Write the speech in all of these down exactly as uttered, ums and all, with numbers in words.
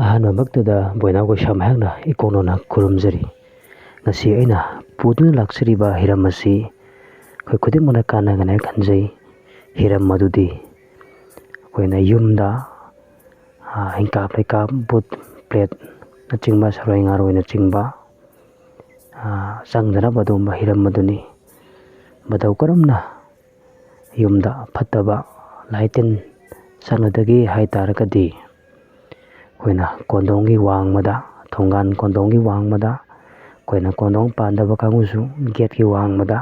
ꯑꯍꯥꯟꯕꯃꯛꯇꯗ ꯕꯣꯏꯅꯥꯎ ꯀꯩꯁꯥꯝ ꯍꯥꯏꯅ ꯏꯀꯣꯛꯅꯅ ꯈꯨꯔꯨꯝꯖꯔꯤ꯫ ꯉꯁꯤ ꯑꯩꯅ ꯄꯨꯗꯨꯅ ꯂꯥꯛꯆꯔꯤꯕ ꯍꯤꯔꯝ ꯑꯁꯤ ꯑꯩꯈꯣꯏ ꯈꯨꯗꯤꯡꯃꯛꯅ ꯀꯥꯟꯅꯒꯅꯤ ꯍꯥꯏꯅ ꯈꯟꯖꯩ꯫ ꯍꯤꯔꯝ ꯑꯗꯨꯗꯤ ꯑꯩꯈꯣꯏꯅ ꯌꯨꯝꯗ, ꯑ, ꯍꯤꯡꯀꯥꯞ ꯂꯩꯀꯥꯞ, ꯕꯨꯠ ꯄ꯭ꯂꯦꯠꯅꯆꯤꯡꯕ, ꯁꯔꯣꯏ ꯉꯥꯔꯣꯏꯅꯆꯤꯡꯕ, ꯑ, ꯆꯪꯗꯅꯕ ꯑꯗꯨꯒꯨꯝꯕ ꯍꯤꯔꯝ ꯑꯗꯨꯅꯤ꯫ ꯃꯇꯧ ꯀꯔꯝꯅ ꯌꯨꯝꯗ ꯐꯠꯇꯕ ꯂꯥꯏ ꯇꯤꯟ ꯆꯪꯅꯗꯒꯦ ꯍꯥꯏ ꯇꯥꯔꯒꯗꯤ, ꯑꯩꯈꯣꯏꯅ ꯀꯣꯟꯗꯣꯡꯒꯤ ꯋꯥꯡꯃꯗ, ꯊꯣꯡꯒꯥꯟ ꯀꯣꯟꯗꯣꯡꯒꯤ ꯋꯥꯡꯃꯗ, ꯑꯩꯈꯣꯏꯅ ꯀꯣꯟꯗꯣꯡ ꯄꯥꯟꯗꯕ ꯀꯥꯡꯕꯨꯁꯨ ꯒꯦꯠꯀꯤ ꯋꯥꯡꯃꯗ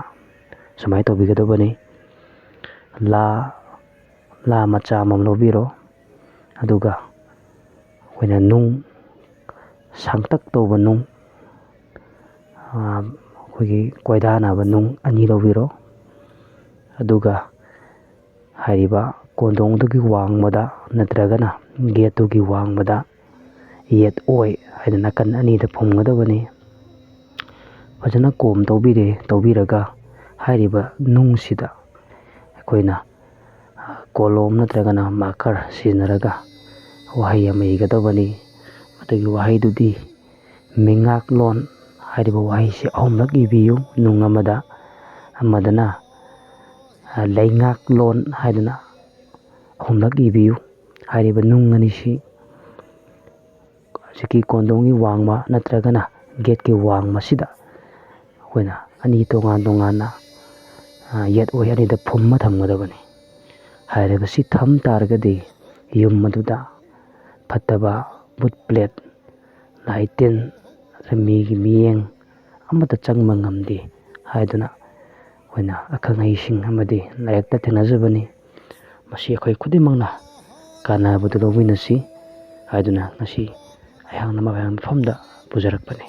ꯁꯨꯃꯥꯏꯅ ꯇꯧꯕꯤꯒꯗꯕꯅꯤ꯫ ꯂꯥ, ꯂꯥ ꯃꯆꯥ ꯑꯃꯃꯝ ꯂꯧꯕꯤꯔꯣ꯫ ꯑꯗꯨꯒ ꯑꯩꯈꯣꯏꯅ ꯅꯨꯡ, ꯁꯥꯡꯇꯛ ꯇꯧꯕ ꯅꯨꯡ, ꯑꯩꯈꯣꯏꯒꯤ ꯀꯣꯏꯗꯥꯅꯕ ꯅꯨꯡ ꯑꯅꯤ ꯂꯧꯕꯤꯔꯣ꯫ ꯑꯗꯨꯒ ꯍꯥꯏꯔꯤꯕ ꯀꯣꯟꯗꯣꯡꯗꯨꯒꯤ ꯋꯥꯡꯃꯗ ꯅꯠꯇ꯭ꯔꯒꯅ ꯒꯦꯠꯇꯨꯒꯤ ꯋꯥꯡꯃꯗ ꯌꯦꯠ ꯑꯣꯏ ꯍꯥꯏꯅ ꯅꯥꯀꯟ ꯑꯅꯤꯗ ꯐꯨꯝꯒꯗꯕꯅꯤ꯫ ꯐꯖꯅ ꯀꯣꯝ ꯇꯧꯕꯤꯔꯦ, ꯇꯧꯕꯤꯔꯒ ꯍꯥꯏꯔꯤꯕ ꯅꯨꯡꯁꯤꯗ ꯑꯩꯈꯣꯏꯅ ꯀꯣꯂꯣꯝ ꯅꯠꯇ꯭ꯔꯒꯅ ꯃꯥꯔꯀꯔ ꯁꯤꯖꯤꯟꯅꯔꯒ ꯋꯥꯍꯩ ꯑꯃ ꯏꯒꯗꯕꯅꯤ꯫ ꯃꯗꯨꯒꯤ ꯋꯥꯍꯩꯗꯨꯗꯤ ꯃꯤꯉꯥꯛꯂꯣꯟ ꯍꯥꯏꯔꯤꯕ ꯋꯥꯍꯩꯁꯤ ꯑꯍꯨꯝꯂꯛ ꯏꯕꯤꯌꯨ꯫ ꯅꯨꯡ ꯑꯃꯗ, ꯑꯃꯗꯅ, ꯑ, ꯂꯩꯉꯥꯛꯂꯣꯟ ꯍꯥꯏꯗꯨꯅ ꯑꯍꯨꯝꯂꯛ ꯏꯕꯤꯌꯨ꯫ ꯍꯥꯏꯔꯤꯕ ꯅꯨꯡ ꯑꯅꯤꯁꯤ ꯍꯧꯖꯤꯛꯀꯤ ꯀꯣꯟꯗꯣꯡꯒꯤ ꯋꯥꯡꯃ ꯅꯠꯇ꯭ꯔꯒꯅ ꯒꯦꯠꯀꯤ ꯋꯥꯡꯃꯁꯤꯗ ꯑꯩꯈꯣꯏꯅ ꯑꯅꯤ ꯇꯣꯉꯥꯟ ꯇꯣꯉꯥꯟꯅ, ꯑ, ꯌꯦꯠ ꯑꯣꯏ ꯑꯅꯤꯗ ꯐꯨꯝꯃ ꯊꯝꯒꯗꯕꯅꯤ꯫ ꯍꯥꯏꯔꯤꯕꯁꯤ ꯊꯝ ꯇꯥꯔꯒꯗꯤ ꯌꯨꯝ ꯑꯗꯨꯗ ꯐꯠꯇꯕ ꯚꯨꯠ ꯄ꯭ꯂꯦꯠ, ꯂꯥꯏ ꯇꯤꯟ, ꯃꯤꯒꯤ ꯃꯤꯠꯌꯦꯡ ꯑꯃꯠꯇ ꯆꯪꯕ ꯉꯝꯗꯦ ꯍꯥꯏꯗꯨꯅ ꯑꯩꯈꯣꯏꯅ ꯑꯈꯪ ꯑꯍꯩꯁꯤꯡ ꯑꯃꯗꯤ ꯂꯥꯏꯔꯤꯛꯇ ꯊꯦꯡꯅꯖꯕꯅꯤ꯫ ꯃꯁꯤ ꯑꯩꯈꯣꯏ ꯈꯨꯗꯤꯡꯃꯛꯅ ꯀꯥꯟꯅꯕꯗꯨ ꯂꯧꯃꯤꯟꯅꯁꯤ ꯍꯥꯏꯗꯨꯅ ꯉꯁꯤ ꯑꯩꯍꯥꯛꯅ ꯃꯌꯥꯝ ꯃꯐꯝꯗ ꯄꯨꯖꯔꯛꯄꯅꯤ꯫